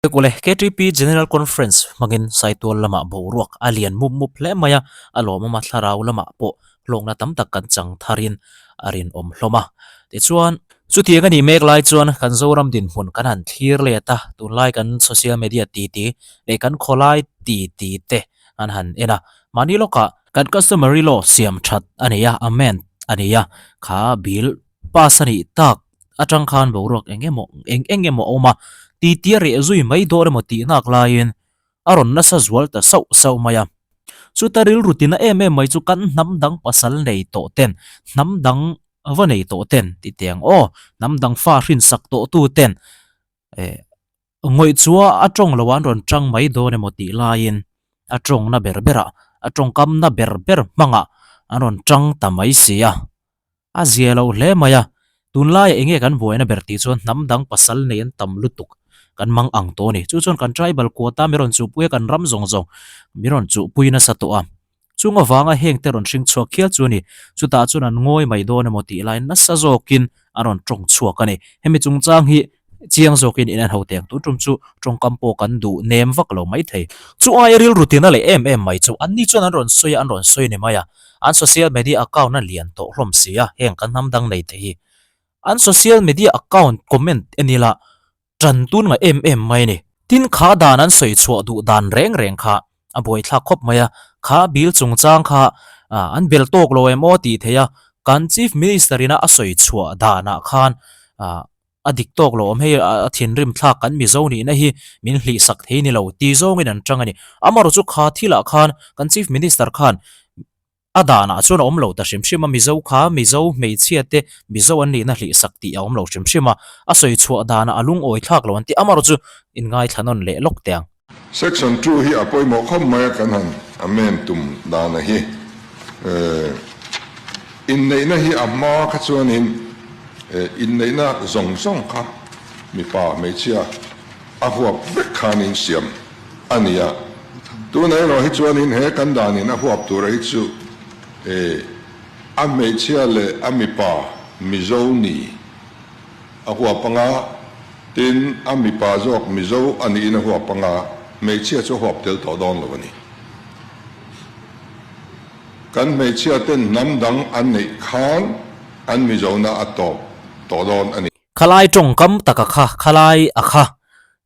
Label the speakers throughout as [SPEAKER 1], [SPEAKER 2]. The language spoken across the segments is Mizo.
[SPEAKER 1] Kule KTP General Conference hmangin Saitual lamah boruak a lian mup mup hle mai a, a lawmawm a thlarau lamah pawh hlawkna tam tak kan chang tharin a rinawm hlawm a. Tichuan, chutiang a nih mek lai chuan kan Zoram dinhmun kan han thlir let a, tunlai kan social media titi leh kan khawlai titi te an han en a, mahni lawkah kan customary law siam that a nei a, amend a nei a, kha bill pass a nih tak atang khan boruak eng emaw eng eng emaw a awm a, titi a reh zui mai dawn emaw tih nghak laiin a rawn nasa zual ta sauh sauh mai a. Chuta rilru tina em em mai chu kan hnam dang pasal nei tawh ten, hnam dang va nei tawh ten ti teh ang aw, hnam dang fa hrinsak tawh tu ten eh ngawih chua a tawng lo an rawn tang mai dawn emaw tih laiin a tawngna ber berah a tawngkamna ber ber hmangah an rawn tang ta mai si a. A zia lo hle mai a, tunlaiah eng nge kan buaina ber tih chuan hnam dang pasal nei an tam lutuk kan mang ang tawh a ni. Chu chuan kan tribal quota mi rawn chuhpui a, kan ram zawng zawng mi rawn chuhpui nasa tawh a. Chung avanga heng te rawn hring chhuak khial chu a ni. Chutah chuan an ngawi mai dawn emaw tih laiin nasa zawkin an rawn tawng chhuak a ni. Hemi chungchang hi Chiang zawkin in en ho teng tun tum chu tawngkam pawh kan duh nem vak lo mai thei. Chu aia rilru tina leh em em mai chu anni chuan an rawn sawi a, an rawn sawi ni mai a. An social media account a lian tawh hlawm si a, heng kan hnam dang nei te hi. An social media account comment en ila tan tun nga em em mai a ni. Tin kha dan an sawi chhuah duh dan reng reng kha a buaithlak khawp mai a, kha bill chungchang kha an bel tawk lo em aw tih theih a, kan Chief Minister ina a sawi chhuah danah khan A dik tawk lo awm hei a thinrim thlak kan Mizo nihna hi min hlih sak thei ni lo ti zawngin an tang a ni. Amarawh chu kha thilah khan kan Chief Minister khan a danah chuan a awm lo ta hrim hrim a, Mizo kha Mizo hmeichhia te Mizo an nihna hlih sak tih a awm lo hrim hrim a, a sawi chhuah danah a lungawi thlak lo an ti. Amarawh chu inngaithla nawn leh lawk teh ang.
[SPEAKER 2] Section 2 hi a pawimawh khawp mai a kan han amend tum dana hi inneihna hi a hma kha chuanin inneihna zawng zawng kha mipa hmeichhia a huap vek khanin siam a ni a, tunah erawh hi chuanin he kan danin a huap tura hi chu a hmeichhia leh a mipa Mizo ni A huap anga, tin, a mipa zawk Mizo a niin a huap anga, hmeichhia chu a huap tel tawh dawn lo a ni. Kan hmeichhia ten hnam dang an neih khan an Mizona a tawp tawh dawn a ni.
[SPEAKER 1] Khalai tawngkam taka kha, khalai a kha,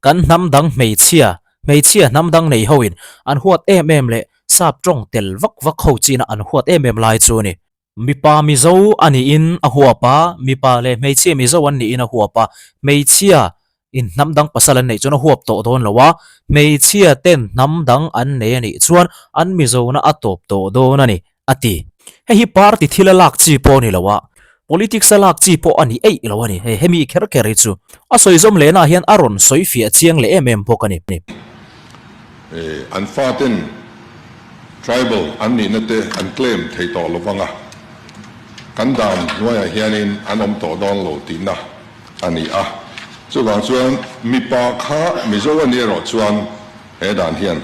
[SPEAKER 1] kan hnam dang hmeichhia, hmeichhia hnam dang nei hoin an huat em em leh sap tawng tel vak vak ho china an huat em em lai chu a ni. Mipa Mizo a niin a huap a, mipa leh hmeichhia Mizo an niin a huap a, hmeichhia in hnam dang pasal an neih chuan a huap tawh dawn lo a, hmeichhia ten hnam dang an nei a nih chuan an Mizona a tawp tawh dawn a ni, a ti. Hei hi party thil a lak chi pawh a ni lo a, politics a lak chi pawh a ni eih lo a ni, hei hemi kher kher hi chu a sawi zawm lehna ah hian a rawn sawi fiah chiang leh em em bawk a ni.
[SPEAKER 2] An faten Tribal an nihna te an claim thei tawh lo vang a, kan dan hnuaiah hianin an awm tawh dawn lo tihna a ni a. Chuvang chuan mipa kha Mizo a nih erawh chuan he dan hian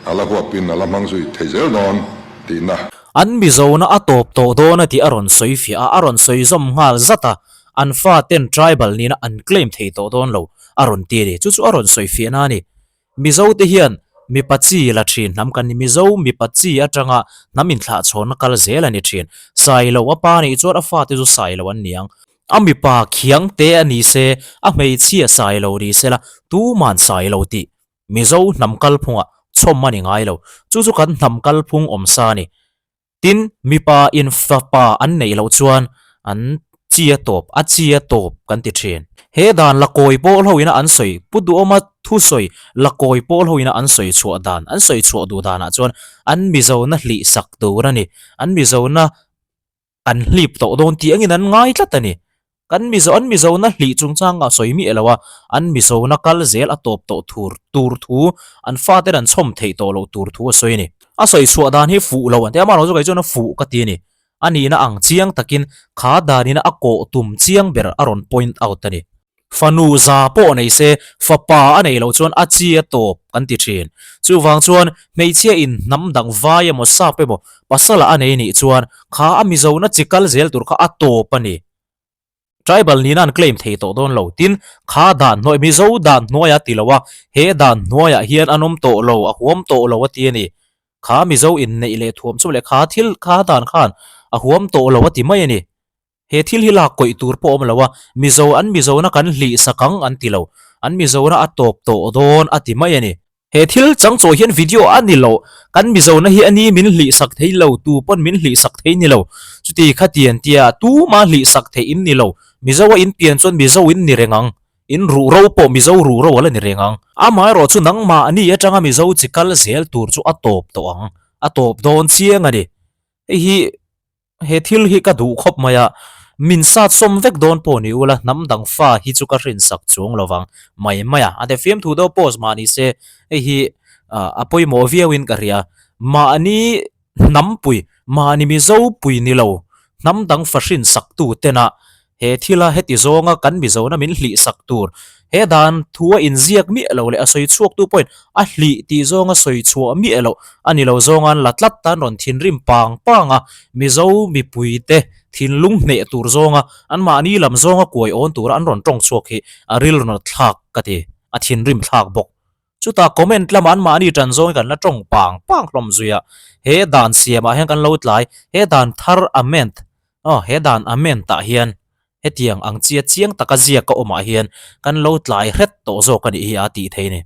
[SPEAKER 2] a la huapin a la hmang zui thei zel dawn tihna.
[SPEAKER 1] An Mizona a tawp tawh dawn a tih a rawn sawi fiah a, a rawn sawi zawm nghal zat a, an faten tribal nihna an claim thei tawh dawn lo a rawn ti a ni. Chu chu a rawn sawi fiahna a ni. Mizo te hian mipa chi la thin hnam kan ni. Mizo mipa chi atanga hnam inthlahchhawnna kal zel a ni thin. Sailo a pa nih chuan a fate chu Sailo an ni ang. A mipa khiang te a ni se, a hmeichhia Sailo ni se la, tuman Sailo tih Mizo hnam kalphungah chhawm a ni ngai lo. Chu chu kan hnam kalphung awmsa a ni. Tin, mipa in fapa an neih loh chuan an chi a tawp, a chi a tawp kan ti thin. He dan la kawi pawl ho ina an sawi, Pu Duhawma thusawi la kawi pawl ho ina an sawi chhuah dan, an sawi chhuah duh danah chuan an Mizona hlih sak tur a ni. An Mizona an hlip tawh dawn tih angin an ngai tlat a ni. Kan Mizo an Mizona hlih chungchang a sawi miah lo a, an Mizona kal zel a tawp tawh thur tur thu, an faten an chhawm theih tawh loh tur thu a sawi a ni. A sawi chhuah dan hi fuh lo an ti a, amaherawhchu kei chuan a fuh ka ti a ni. A nihna ang chiang takin kha danina a kawh tum chiang ber a rawn point out a ni. Fanu za pawh nei se, fapa a neih loh chuan a chi a tawp kan ti thin. Chuvang chuan hmeichhia in hnam dang vai emaw sap emaw pasal a nei nih chuan kha a Mizona chi kal zel tur kha a tawp a ni. Tribal nihna an claim thei tawh dawn lo. Tin, kha dan hnuai, Mizo dan hnuaia ti lo a, he dan hnuaiah hian an awm tawh lo, a huam tawh lo a ti a ni. Kha Mizo inneih leh thuam chu leh kha thil, kha dan khan a huam tawh lo a ti mai a ni. He thil hi lak kawih tur pawh a awm lo a, Mizo an Mizona kan hlih sak ang an ti lo. An Mizona a tawp tawh dawn a ti mai a ni. He thil chang chaw hian video a ni lo, kan Mizona hi a ni min hlih sak thei lo, tu pawn min hlih sak thei ni lo. Chuti kha tian tia tuma hlih sak theih in ni lo. Mizo a in pian chuan Mizo in ni reng ang. In ruh ro pawh Mizo ruh ro a la ni reng ang. Amaherawh chu nangmahni atanga Mizo chi kal zel tur chu a tawp tawh ang. A tawp dawn chiang a ni. Hei hi He thil hi ka duh khawp mai a, min sat sawm vek dawn pawh ni ula hnam dang fa hi chu ka hrinsak chuang lo vang mai mai a. A te fiamthu deuh post mah ni se hei hi a pawimawh viauin ka hria. Mahni hnampui, mahni Mizopui ni lo hnam dang fa hrinsak tu tena He thila heti zawnga kan Mizona min hlih sak tur, he dan thua inziak miah lo leh a sawi chhuaktu pawhin a hlih tih zawnga sawi chhuah miah loh a ni lo zawnga an la tlat tan rawn thinrim pang pang a, Mizo mipuite thinlung hneh tur zawnga anmahni lam zawnga kuai awn tura an rawn tawng chhuak hi a rilru thlak ka ti, a thinrim thlak bawk. Chutah comment lamah anmahni tan zawngin kan la tawng pang pang hlawm zui a, he dan siamah hian kan lo tlai, he dan thar amend, aw he dan amend ah hian hetiang ang chia chiang taka ziak a awmah hian kan lo tlai hret tawh zawk a nih hi a tih thei a ni.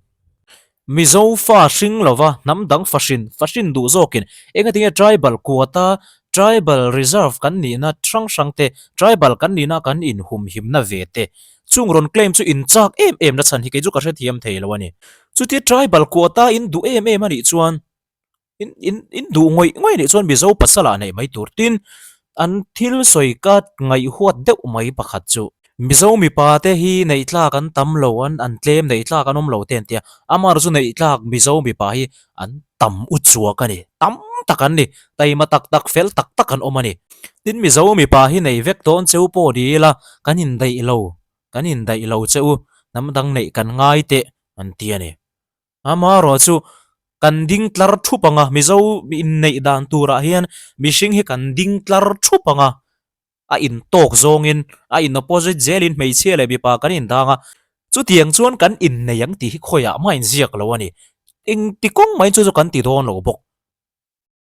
[SPEAKER 1] Mizo fa hring lova hnam dang fa hrin fa hrin duh zawkin engatinge tribal quota, tribal reserve kan nihna hrang hrang te, tribal kan nihna kan inhumhimna ve te Chung rawn claim chu in chak em em na chhan hi kei chu ka hrethiam thei lo a ni. Chutia tribal quota in duh em em a nih chuan in in in duh ngawih ngawih a nih chuan Mizo pasal ah neih mai tur. Tin, an thil sawi ka ngaihhuat deuh mai pakhat chu Mizo mipa te hi neih tlak an tam lo an an tlem neih tlak an awm lo te an tia. Amaherawhchu chu neih tlak Mizo mipa hi an tam u chuak a ni. Tam tak an ni. Taima tak tak fel tak tak an awm a ni. Tin Mizo mipa hi nei vek dawn cheu pawh ni ila kan indaih lo, kan indaih lo che u, hnam dang neih kan ngai teh an ti a ni. Amaherawh chu kan ding tlar thup ang a, Mizo inneih dan turah hian mihring hi kan ding tlar thup ang a, a intawk zawngin a in opposite zelin hmeichhia leh mipa kan indang a, chutiang chuan kan innei ang tih hi khawiah mah inziak lo a ni. Engti kawng mai chu chu kan ti dawn lo bawk.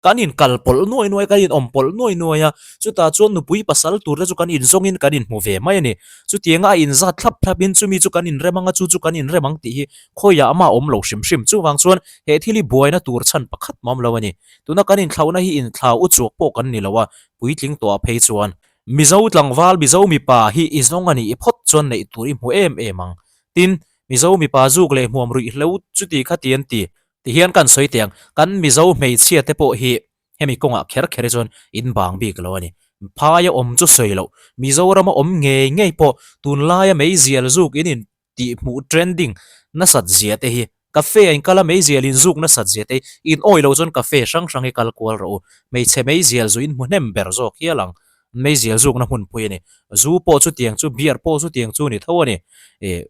[SPEAKER 1] Kan inkal pawlh nuai nuai, kan inawm pawlh nuai nuai a, chutah chuan nupui pasal tur te chu kan inzawngin kan inhmu ve mai a ni. Chutianga a inzat thlap thlapin chumi chu kan inrem ang a, chu chu kan inrem ang tih hi khawiah mah a awm lo hrim hrim. Chuvang chuan he thil hi buaina tur chhan pakhat mah awm lo a ni. Tuna kan inthlauhna hi inthlau u chuak pawh kan ni lo a, puitling tawhah phei chuan Mizo tlangval, Mizo mipa hi i zawng a nih phawt chuan neih tur i hmu em em ang. Tin, Mizo mipa zuk leh hmuam ruih hlo chuti kha ti an ti. Ti hian kan sawi teh ang, kan Mizo hmeichhia te pawh hi hemi kawngah kher kher hi chuan in bang bik lo a ni. Phaia awm chu sawi loh, Mizorama awm ngei ngei pawh tunlaia meizial zuk in in tih hmuh trending nasat zia te hi, cafe a in kal a meizial in zuk nasat zia te hi in awih loh chuan cafe hrang hrang hi kal kual rawh u. Hmeichhe meizial zu in hmu hnem ber zawk hial ang, meizial zukna hmunpui a ni. Zu pawh chutiang chu, beer pawh chutiang chu ni tho a ni. Ih.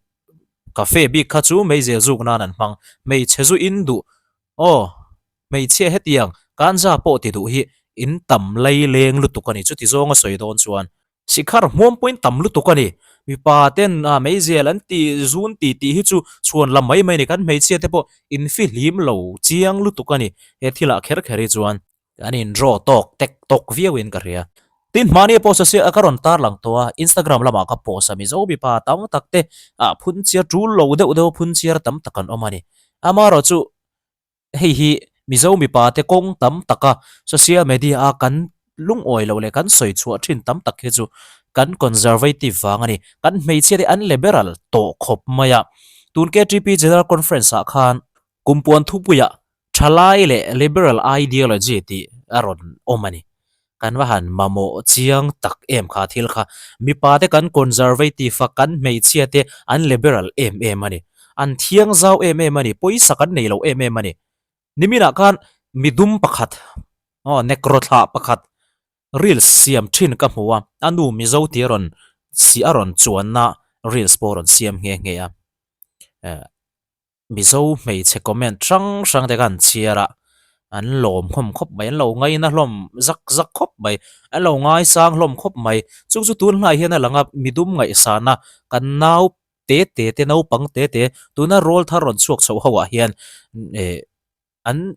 [SPEAKER 1] Cafe bik kha chu meizel zuk nan an hmang. Hmeichhe zu in duh aw hmeichhia hetiang kanza pawh ti duh hi in tam lei leng lutuk a ni chuti zawng a sawi dawn chuan. Sikhar hmuam pawhin tam lutuk a ni. Mipa ten a meizel an ti zun ti tih hi chu chhuan lam mai mai a ni. Kan hmeichhia te pawh in fihlim lo chiang lutuk a ni he thilah kher kher hi chuan. An in draw tawk tek tawk viau in ka hria. Tin hmani a post a sia ka rawn tar lang tawh a, Instagram lamah ka post a Mizo mipa tam tak te ah phun chiar tul lo deuh deuh phun chiar tam tak an awm a ni. Amaherawh chu hei hi Mizo mipa te kawng tam tak a social media a kan lungawi loh leh kan sawi chhuah thin tam tak hi chu kan conservative vang a ni. Kan hmeichhia te an liberal tawh khawp mai a. Tun KTP General Conference ah khan Kumpuan thupuiah Thalai leh Liberal Ideology tih a rawn awm a ni. Kan va han mamawh chiang tak em kha thil kha. Mipa te kan conservative a, kan hmeichhia te an liberal em em a ni. An thiang zau em em a ni, pawisa kan nei lo em em a ni. Niminah khan midum pakhat, aw nekro thlah pakhat reels siam thin ka hmu a, a nu Mizo tih a rawn si a rawn chuanna reels pawh a rawn siam nghe nghe a. Mizo hmeichhe comment hrang hrang te khan chhiar a, An lawm hlawm khawp mai, an lo ngaina hlawm zak zak khawp mai, an lo ngaisang hlawm khawp mai. Chung chu tun hlai hian a lang a, midum ngaihsana kan nau te te te naupang te te tuna rawl thar rawn chhuak chhoh ho ah hian eh an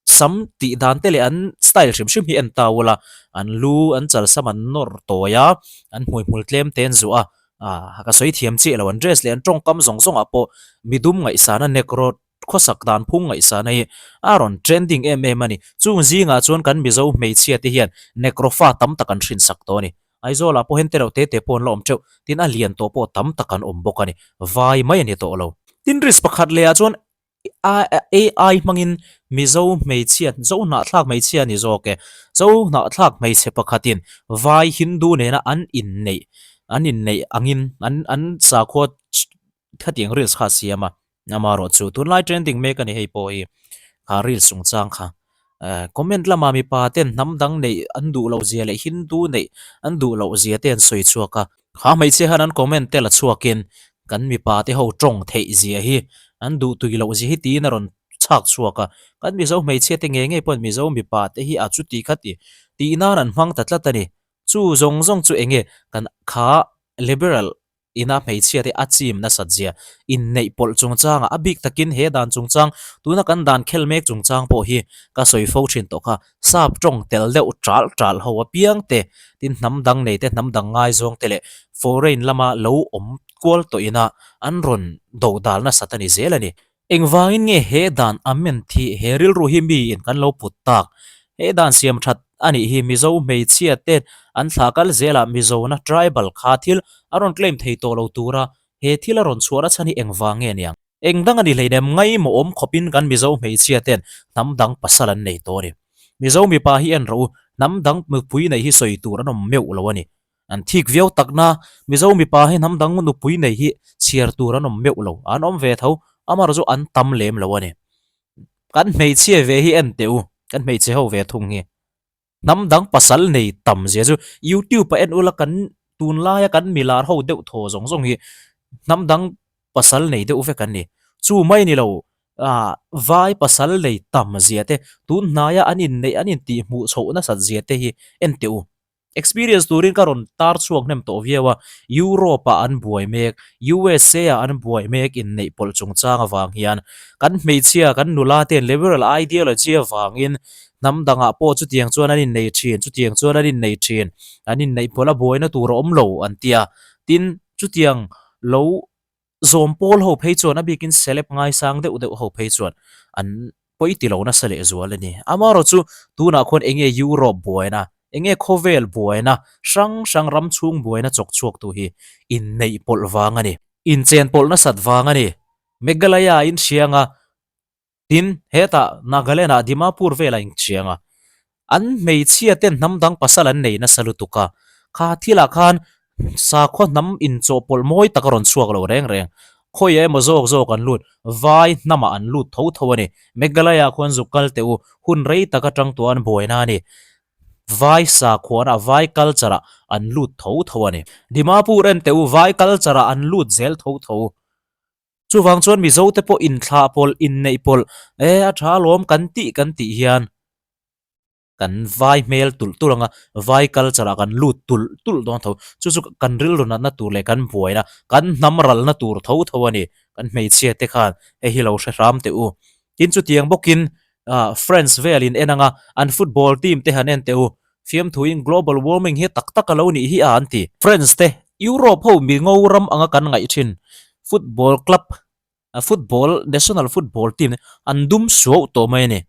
[SPEAKER 1] sam tih dan te leh an style hrim hrim hi en ta ula, an lu an chal sam an nawr tawi a, an hmuihmul tlem te an zuah a, ah ka sawi thiam chiah lo an dress leh an tawngkam zawng zawng ah pawh midum ngaihsana negro khawsak dan phung ngaihsana hi a rawn trending em em a ni. Chung zingah chuan kan Mizo hmeichhia te hian negro fa tam tak an hrinsak tawh a ni. Aizawlah pawh hian tereuh te te pawh an la awm teuh, tin a lian tawh pawh tam tak an awm bawk a ni. Vai mai a ni tawh lo. Tin risk pakhat lehah chuan AI hmangin Mizo hmeichhia, Zo hnahthlak hmeichhia a ni zawk e, Zo hnahthlak hmeichhe pakhatin Vai Hindu nena an inneih, an inneih angin an an sakhua khatiang reels kha a siam a, amaherawh chu tunlai trending mek a ni hei pawh hi kha reels chungchang kha eh comment lama mipa ten hnam dang neih an duh loh zia leh Hindu neih an duh loh zia te an sawi chhuak a, kha hmeichhia khan an comment te la chhuakin kan mipa te ho tawng theih zia hi an duh tui loh zia hi tiin a rawn chhak chhuak a, kan Mizo hmeichhia te ngei ngei pawhin Mizo mipa te hi a chuti kha ti tih nan an hmang ta tlat a ni, chu zawng zawng chu eng nge kan kha liberal ina hmeichhia te a chim nasat zia inneih pawlh chungchangah a bik takin he dan chungchang tuna kan dan khel mek chungchang pawh hi ka sawi fo thin tawh kha sap tawng tel deuh tal tal ho apiang te tin hnam dang nei te hnam dang ngaizawng te leh foreign lama lo awm kual tawh ina an rawn do dal nasat a ni zel a ni. Engvangin nge he dan amend hi he rilru hi miin kan lo put tak? He dan siam that a nih hi Mizo hmeichhia te an thla kal zelah Mizona tribal kha thil a rawn claim thei tawh lo tura he thil a rawn chhuah na chhan hi engvang nge niang? Eng dang a ni hleinem ngaimawh awm khawpin kan Mizo hmeichhia ten hnam dang pasal an nei tawh a ni. Mizo mipa hi en rawh u, hnam dang nupui nei hi sawi tur an awm meuh lo a ni. An thik viau takna, Mizo mipa hi hnam dang nupui nei hi chhiar tur an awm meuh lo, an awm ve tho, amaherawh chu an tam lem lo a ni. Kan hmeichhia ve hi en teh u, kan hmeichhe ho ve thung hi. Hnam dang pasal nei tam zia chu YouTube ah en ula kan tunlaia kan milar ho deuh thaw zawng zawng hi hnam dang pasal nei deuh vek an ni. Chu mai ni lo, ah vai pasal nei tam zia te, tun hnaia an inneih an intihhmuh chhoh nasat zia te hi en teh u. Experience turin ka rawn tar chhuak hnem tawh viau a, Europe ah an buai mek, USA ah an buai mek inneih pawlh chungchang avang hian kan hmeichhia, kan nula ten liberal ideology avangin hnam dangah pawh chutiang chuan an innei thin, chutiang chuan an innei thin, an inneih pawlh a buaina tur a awm lo an ti a, tin chutiang lo Zawm pawl ho phei chuan a bikin celeb ngaisang deuh deuh ho phei chuan an pawi ti lo nasa leh zual a ni. Amaherawh chu tunah khuan enge Europe buaina, enge khawvel buaina, hrang hrang ram chhung buaina chawk chhuak tu hi inneih pawlh vang a ni. Inchen pawlh nasat vang a ni. Meghalaya in hrianga Tin, hetah Nagaland-ah Dimapur velah inchiang a, an hmeichhia ten hnam dang pasal an nei nasa lutuk a, kha thilah khan sakhua hnam inchawhpawlh mawi tak a rawn chhuak lo reng reng. Khawiah emaw zawk zawk an lut, vai hnamah an lut tho tho a ni. Meghalaya khuan zuk kal teh u, hun rei tak atang tawh an buaina a ni. Vai sakhuanah, vai culture-ah an lut tho tho a ni. Dimapur en teh u, vai culture-ah an lut zel tho tho. Chuvang chuan Mizo te pawh inthlah pawlh, inneih pawlh, e a tha alawm kan tih kan tih hian kan vai hmel tulh tulh ang a, vai culture ah kan lut tulh tulh dawn tho. Chu chu kan rilru natna tur leh kan buaina, kan hnam ralna tur tho tho a ni. Kan hmeichhia te khan hei hi lo hre hram teh u. Tin chutiang bawkin ah France vel in en ang a, an football team te han en teh u. Fiamthuin global warming hi tak tak a lo nih hi a an ti. France te, Europe ho mi ngo ram anga kan ngaih thin football club, football, national football team an dum suau tawh mai a ni.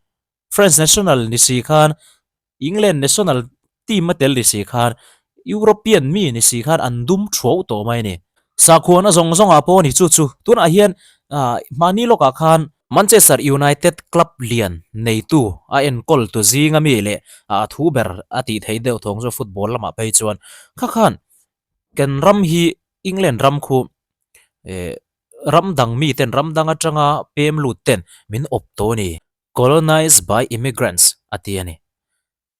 [SPEAKER 1] France national ni si khan, England national team a tel ni si khan, European mi ni si khan an dum thuau tawh mai a ni. Sakhuana zawng zawngah pawh a ni chu chu. Tunah hian mahni lawkah khan Manchester United club lian neitu a enkawl tu zinga mi leh a thu ber a tih theih deuh thawng chu football lamah phei chuan kha khan kan ram hi England ram khu eh ram dang mi ten ram dang atanga pem lut ten min awp tawh a ni colonized by immigrants a ti a ni.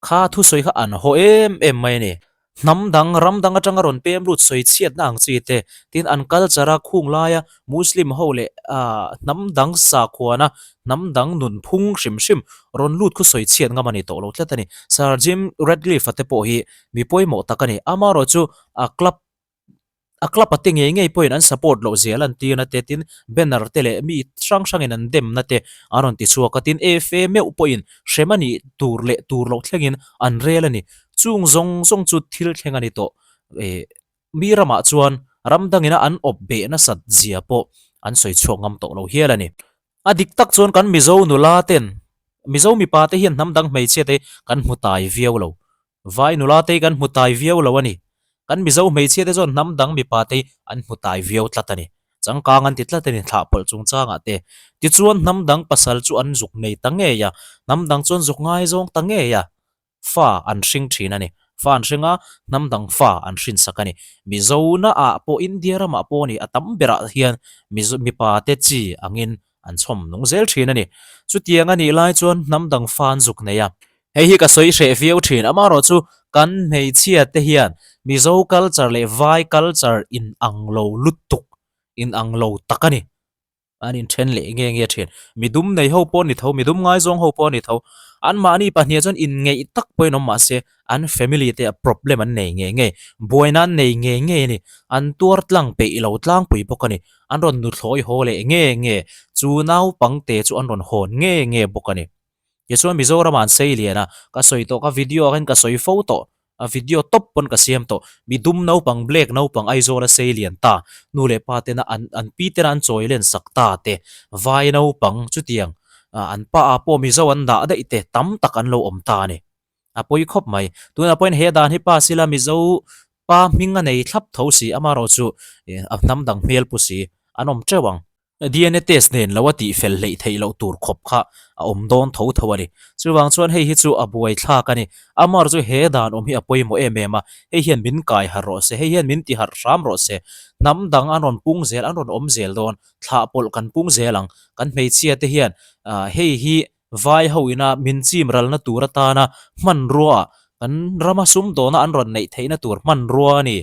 [SPEAKER 1] Kha thusawi kha an haw em em mai a ni. Hnam dang, ram dang atanga rawn pem lut sawi chhiatna ang chi te, tin an culture a khung laia Muslim ho leh hnam dang sakhuana hnam dang nunphung hrim hrim rawn lut khu sawi chhiat ngam a ni tawh lo tlat a ni. Sir Jim Ratcliffe-a te pawh hi mi pawimawh tak a ni. Amaherawhchu a club A club a te ngei ngei pawhin an support loh zia lantirna te tin banner te leh mi hrang hrangin an demna te an rawn ti chhuak a, tin FA meuh pawhin hrem a nih tur leh tur loh thlengin an rel a ni. Chung zawng zawng chu thil thleng a ni tawh. Eh mi ramah chuan ram dangina an awp beh nasat zia pawh an sawi chhuak ngam tawh lo hial a ni. A dik tak chuan kan Mizo nula ten Mizo mipa te hian hnam dang hmeichhia te kan hmu tai viau lo. Vai nula te kan hmu tai viau lo a ni. Kan Mizo hmeichhia te chuan hnam dang mipa te an hmu tai viau tlat a ni. Changkang an ti tlat a ni thlah pawlh chungchangah te. Tichuan hnam dang pasal chu an zuk nei ta ngei a, hnam dang chuan zuk ngaizawng ta ngei a, fa an hring thin a ni. Fa an hring a, hnam dang fa an hrinsak a ni. Mizo na ah pawh India ramah pawh a ni, a tam berah hian Mizo mipa te chi angin an chhawm nung zel thin a ni. Chutiang a nih lai chuan hnam dang fa an zuk nei a. Hei hi ka sawi hreh viau thin, amaherawhchu kan hmeichhia te hian Mizo culture leh Vai culture in ang lo lutuk, in ang lo tak a ni. An inthen leh nge nge thin. Midum nei ho pawh a ni tho, midum ngaizawng ho pawh a ni tho. Anmahni pahnih chuan inngeih tak pawhin awm mahse an family te ah problem an nei ngei ngei, buaina an nei ngei ngei a ni. An tuar tlang peih lo tlangpui bawk a ni. An rawn nuthlawi haw leh nge nge, chu naupangte chu an rawn hawn nge nge bawk a ni. Tichuan Mizoram ah an sei lian a, ka sawi tawh ka video ah khan ka sawi fo tawh, a video top pawn ka siam tawh, midum naupang black naupang Aizawl a sei lian ta, nu leh pa tena an an pi tena an chawi len sak ta te, vai naupang chutiang an pa ah pawh Mizo an dah daih te tam tak an lo awm ta a ni. A pawi khawp mai. Tunah pawhin he dan hi pass ila Mizo pa hming a nei thlap tho si, amaherawhchu a hnam dang hmel pu si an awm teuh ang. DNA test nen lo a tih fel hleih theih loh tur khawp kha a awm dawn tho tho a ni. Chuvang chuan hei hi chu a buai thlak a ni. Amar chu he dan awm hi a pawimawh em em a, hei hian min kai harh rawh se, hei hian min ti harh hram rawh se. Hnam dang an rawn pung zel, an rawn awm zel dawn, thlah pawlh kan pung zel ang. Kan hmeichhia te hian hei hi vai ho ina min chim ralna tur atana hmanrua kan rama sumdawna an rawn neih theihna tur hmanrua a ni.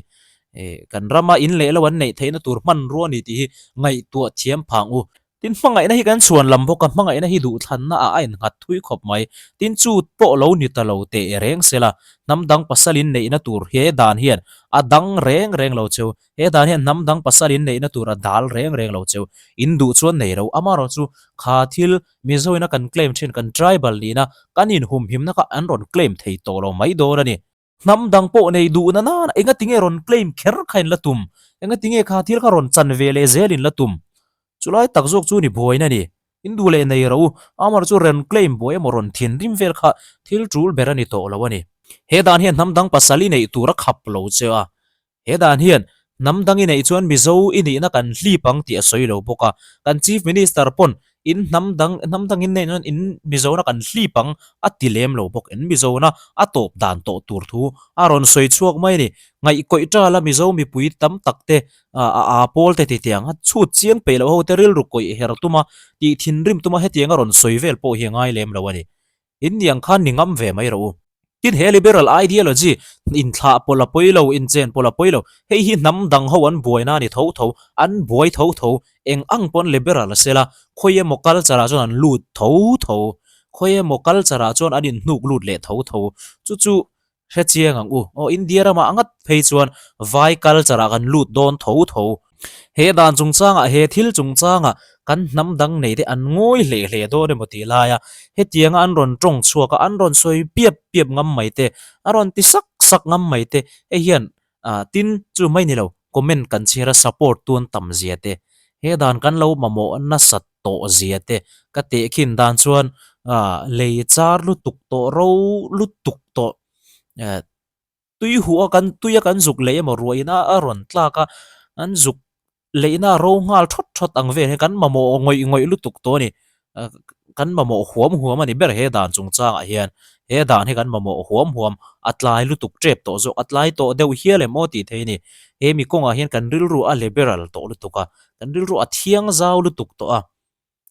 [SPEAKER 1] Kan rama in leh lo an neih theihna tur hmanrua a ni tih hi ngaihtuah thiam phang u. Tin, hmangaihna hi kan chhuan lam bawk a, hmangaihna hi duhthlanna ah a innghat thui khawp mai. Tin, chu pawh lo ni ta lo teh reng sela, hnam dang pasal in neihna tur he dan hian a dang reng reng lo cheu. He dan hian hnam dang pasal in neihna tur a dal reng reng lo cheu. In duh chuan nei lo, amaherawhchu kha thil Mizoina kan claim thin kan tribal nihna kan inhumhimna kha an rawn claim thei tawh lo mai dawn a ni. Hnam dang pawh nei duhna nana engatinge rawn claim kher kha in la tum? Engatinge kha thil kha rawn chan ve leh zel in la tum? Chulai tak zawk chu ni buaina a ni. In duh leh nei rawh u, amar chu rawn claim buai emaw rawn thinrim vel kha thil tul ber a ni tawh lo a ni. He dan hian hnam dang pasal i neih tur a khap lo che a, He dan hian hnam dang i neih chuan Mizo i nihna kan hlip ang tih a sawi lo bawk a. Kan Chief Minister pawn in hnam dang hnam dang in neih chuan in Mizona kan hlip ang a ti lem lo bawk. In Mizona a tawp dan tawh tur thu a rawn sawi chhuak mai a ni. Ngaihkawih tala Mizo mipui tam tak te a a pawl te ti tiang a chhut chiang peih loh ho te rilru kawih her tuma tih thinrim tuma hetiang a rawn sawi vel pawh hi a ngai lem lo a ni. In niang khan ni ngam ve mai rawh u. Tin he liberal ideology inthlah pawlh a pawi lo, inchen pawlh a pawi lo, hei hi hnam dang ho an buaina a ni tho tho, an buai tho tho, eng ang pawn liberal a sela, khawi emaw culture ah chuan an lut tho tho, khawi emaw culture ah chuan an inhnuk lut leh tho tho, chu chu Hre chiang ang u. Aw India ramah ngat phei chuan vai culture ah kan lut dawn tho tho. He dan chungchangah he thil chungchangah kan hnam dang nei te an ngawi hleh hleh dawn emaw tih laia hetianga an rawn tawng chhuak a, an rawn sawi piap piap ngam mai te, a rawn ti sak sak ngam mai te, hei hian ah tin chu mai ni lo comment kan chhiar a support tu an tam zia te, he dan kan lo mamawh nasat tawh zia te ka tehkhin dan chuan ah lei char lutuk tawh ro lutuk tawh eh tui huh a kan tui a kan zuk leh emaw ruah in a a rawn tlak a an zuk leihna a ro nghal thawt thawt ang vel hi kan mamawh ngawih ngawih lutuk tawh a ni kan mamawh huam huam a ni ber he dan chungchangah hian he dan hi kan mamawh huam huam a tlai lutuk tep tawh zawk a tlai tawh deuh hial em aw tih theih a ni he mi kawngah hian kan rilru a liberal tawh lutuk a Kan rilru a thiang zau lutuk tawh a,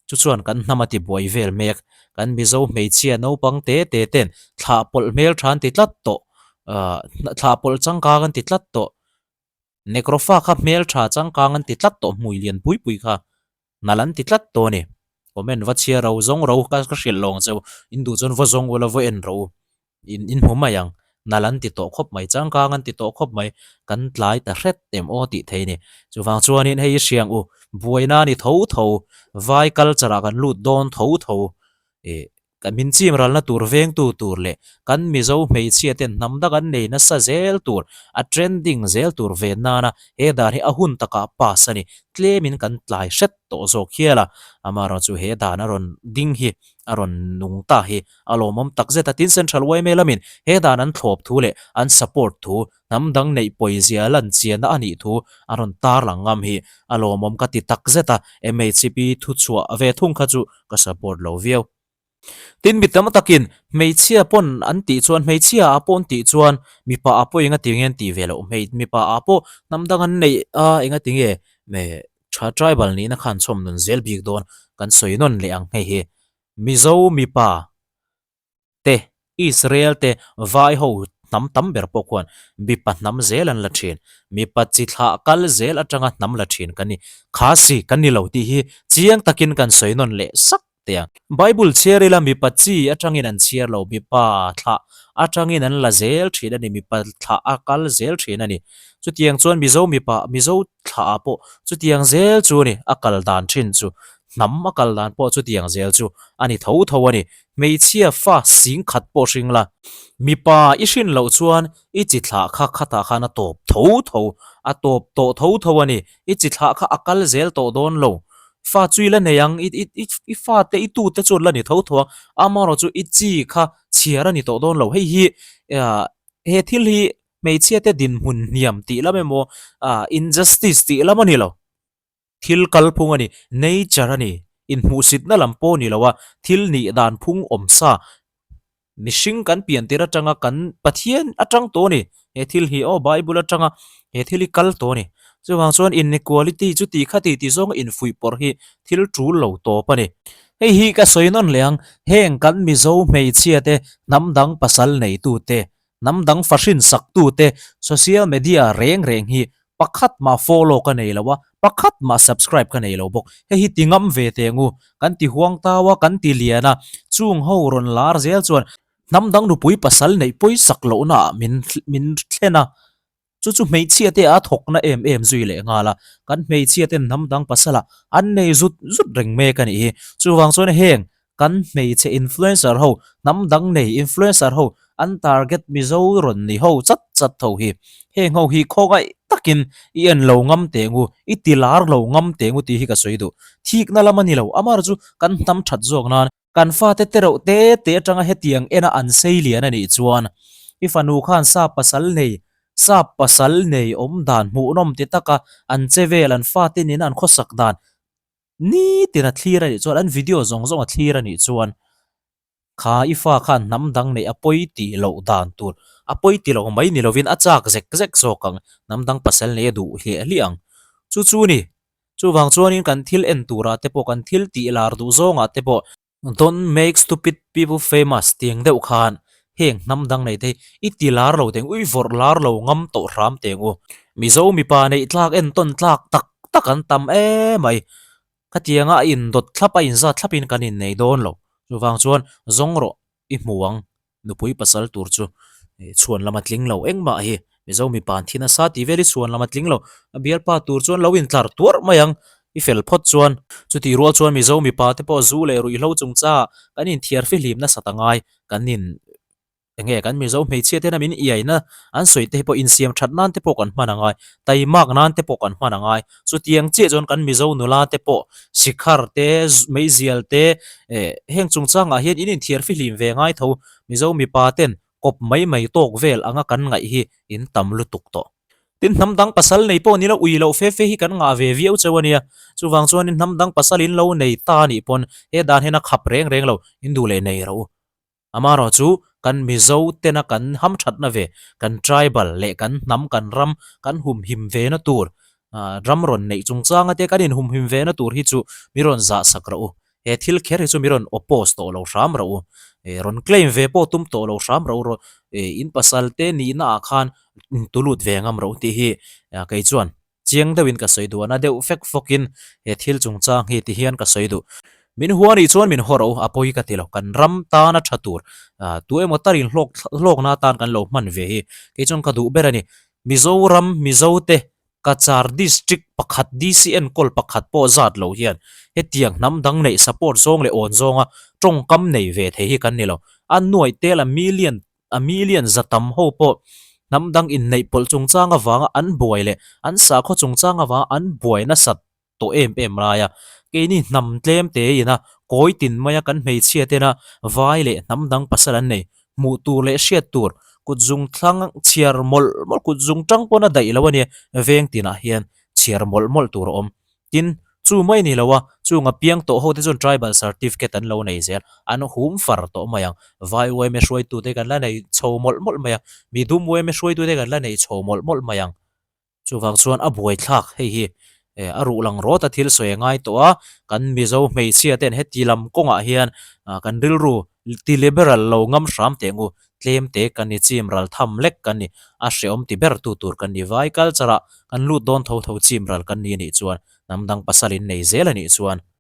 [SPEAKER 1] chu chuan kan hnam a ti buai vel mek. Kan Mizo hmeichhia naupang te te ten thlah pawlh hmel tha an ti tlat tawh. Ahh thlah pawlh changkang an ti tlat tawh. Nekrofa kha hmeltha changkang an ti tlat tawh hmui lian pui pui kha nalh an ti tlat tawh a ni. Comment va chhiar ro zawng ro ka ka hrilh lo ang che u. In duh chuan va zawng ula va en rawh u. In in hmu mai ang. Nalh an ti tawh khawp mai changkang an ti tawh khawp mai. Kan tlai ta hret em aw tih thei a ni. Chuvang chuanin hei i hriang u buaina a ni tho tho vai culture ah kan lut dawn tho tho ih Kan min chim ralna tur vengtu tur leh kan Mizo hmeichhia ten hnam dang an nei nasa zel tur, a trending zel tur ven nana he dan hi a hun takah pass a ni. Tlemin kan tlai hret tawh zawk hial a, amaherawh chu he dan a rawn ding hi, a rawn nung ta hi a lawmawm takzet a. Tin Central yma lamin he dan an thlawp thu leh an support thu, hnam dang neih pawizia lan chianna a nih thu a rawn tarlang ngam hi a lawmawm ka ti takzet a, MHP thuchhuah ve thung kha chu ka support lo viau. Tin mi tam takin hmeichhia pawn an tih chuan hmeichhia ah pawh an tih chuan mipa ah pawh enga tinge an tih ve loh hmei mipa ah pawh hnam dang an neih a enga tinge tha tribal nihna khan chhawm nun zel bik dawn kan sawi nawn leh ang hei hi Mizo mipa te, Israel te, vai ho hnam tam ber pawh khuan mipa hnam zel an la thin. Mipa chi thlah kal zel atanga hnam la thin kan ni. Kha si kan ni lo tih hi chiang takin kan sawi nawn leh sak teh ang. Bible chhiar ila mipa chi atangin an chhiar lo, mipa thlah atangin an la zel thin a ni, mipa thlah a kal zel thin a ni. Chutiang chuan Mizo mipa, Mizo thlah ah pawh chutiang zel chu a ni, a kal dan thin chu. Hnam a kal dan pawh chutiang zel chu a ni tho tho a ni. Hmeichhia fa sing khat pawh hring la. Mipa i hrin loh chuan i chi thlah kha khatah khan a tawp tho tho, a tawp tawh tho tho a ni. I chi thlah kha a kal zel tawh dawn lo. Fa chu i la nei ang, i i i fate i tute chuan la ni tho tho ang. Amaherawhchu i chi kha chhiar a ni tawh dawn lo. Hei hi he thil hi hmeichhiate dinhmun hniam tih lam emaw injustice tih lam a ni lo. Thil kalphung a ni, nature a ni, inhmuhsitna lam pawh ni lo a, thil nih dan phung awm sa, mihring kan pian tir atanga kan Pathian atang tawh a ni, he thil hi aw Bible atanga he thil hi kal tawh a ni. Chuvang chuan inequality chu ti kha ti ti zawnga infuih pawrh hi thil tul lo tawp a ni. Hei hi ka sawi nawn leh ang, heng kan Mizo hmeichhia te, hnam dang pasal neitute, Hnam dang fahrin saktute social media reng reng hi pakhat mah follow ka nei lo a, pakhat mah subscribe ka nei lo bawk. Hei hi ti ngam ve teh ngu, kan ti huang tau a, kan ti lian a, chung ho rawn lar zel chuan hnam dang nupui pasal neih pawisak lohna ah min min thlen a, chu chu hmeichhia te a thawkna em em zui leh nghal a, kan hmeichhia ten hnam dang pasal ah an nei zut zut reng mek a nih hi. Chuvang chuan heng Kan hmeichhe influencer ho, hnam dang nei influencer ho, an target Mizo rawn ni ho chat chat tho hi. Heng ho hi khawngaih takin i en lo ngam teh ngu, i ti lar lo ngam teh ngu tih hi ka sawi duh. Thikna lam a ni lo, amar chu kan hnam that zawk nan. Kan fate te reuh te te atanga hetiang ena an sei lian a nih chuan i fanu khan sap pasal nei, sap pasal nei awm dan hmuhnawm ti taka an che vel, an fate nena an khawsak dan Nitin a thlir a nih chuan, an video zawng zawng a thlir a nih chuan kha i fa khan hnam dang neih a pawi tih loh dan tur, a pawi ti loh mai ni lovin a chak zek zek zawk ang, hnam dang pasal neih a duh hliah hliah ang. Chu chu ni, chuvang chuanin kan thil en turah te pawh, kan thil tih lar duh zawngah te pawh, Don't make stupid people famous tiang deuh khan heng hnam dang nei te hi i ti lar lo teng u, i vawrh lar lo ngam tawh hram teng u. Mizo mipa neih tlak entawn tlak tak tak an tam emai. Khatianga a indawt thlap a inzat thlapin kan innei dawn lo. Chuvang chuan zawng rawh i hmu ang. Nupui pasal tur chu chhuan lama tling lo engmah hi Mizo mipa an thi nasa tih vel hi chhuan lama tling lo. A bialpa tur chuan lo intlar tuarh mai ang, i fel phawt chuan. Chutih rual chuan Mizo mipa te pawh zu leh ruihhlo chungchangah kan inthiar fihlim nasat a ngai. Kan in enge kan Mizo hmeichhia tena min iaina an sawi te hi pawh insiam that nan te pawh kan hman a ngai, taimak nan te pawh kan hman a ngai. Chutiang chiah chuan kan Mizo nula te pawh sikhar te, meizial te eh heng chungchangah hian in inthiar fihlim ve ngai tho. Mizo mipa ten kawp mai mai tawk vel anga kan ngaih hi in tam lutuk tawh. Tin hnam dang pasal nei pawh nilo ui loh fe fe hi kan ngah ve viau cheu a nia. Chuvang chuanin hnam dang pasal in lo nei ta anih pawn he dan hian a khap reng reng lo, in duh leh nei rawh u. Amaherawh chu kan Mizo tena kan hamthatna ve, kan tribal leh kan hnam kan ram kan humhim ve na tur, ram rawn neih chungchanga te kan inhumhim ve na tur hi chu mi rawn zah sak rawh u. He thil kher hi chu mi rawn oppose tawh lo hram rawh u. Rawn claim ve pawh tum tawh lo hram rawh u. In pasal te nihna ah khan intu lut ve ngam ro tih hi kei chuan chiang deuhin ka sawi duh a, na deuh fek fawkin he thil chungchang hi ti hian ka sawi duh. Min hua nih chuan min haw ro, a pawi ka ti lo, kan ram tana tha tur tu emaw tarin hlawk hlawkna atan kan lo hman ve hi kei chuan ka duh ber a ni. Mizoram Mizote Cachar District pakhat DC enkawl pakhat pawh zat lo hian hetiang hnam dang neih support zawng leh awn zawnga tawngkam nei ve thei hi kan ni lo. A nuaih tel a million a million za tam ho pawh hnam dang inneih pawlh chungchang avanga an buai leh an sakhaw chungchang avanga an buai nasat tawh em em lai a. Keini hnam tlem te ina kawi tin maia kan hmeichhia tena vai leh hnam dang pasal an nei hmuh tur leh hriat tur kut zung thlang chhiar mawlh mawlh kut zung tang pawn a daih lo a nia veng tinah hian chhiar mawlh mawlh tur a awm. Tin, chu mai ni lo a, chunga piang tawh ho te chuan tribal certificate an lo nei zel, an hum far tawh mai ang. Vai uaime hruaitute kan la nei chho mawlh mawlh mai a, midum uaime hruaitute kan la nei chho mawlh mawlh mai ang. Chuvang chuan a buaithlak hei hi a ruh lang rawt a thil sawi a ngai tawh a, kan Mizo hmeichhia ten heti lam kawngah hian kan rilru ti liberal lo ngam hram teh ngu, tlem te kan ni chim ral tham lek kan ni, a hreawm ti ber tu tur kan ni vai culture ah kan lut dawn tho tho chim ral kan ni anih chuan hnam dang pasal in nei zel anih chuan.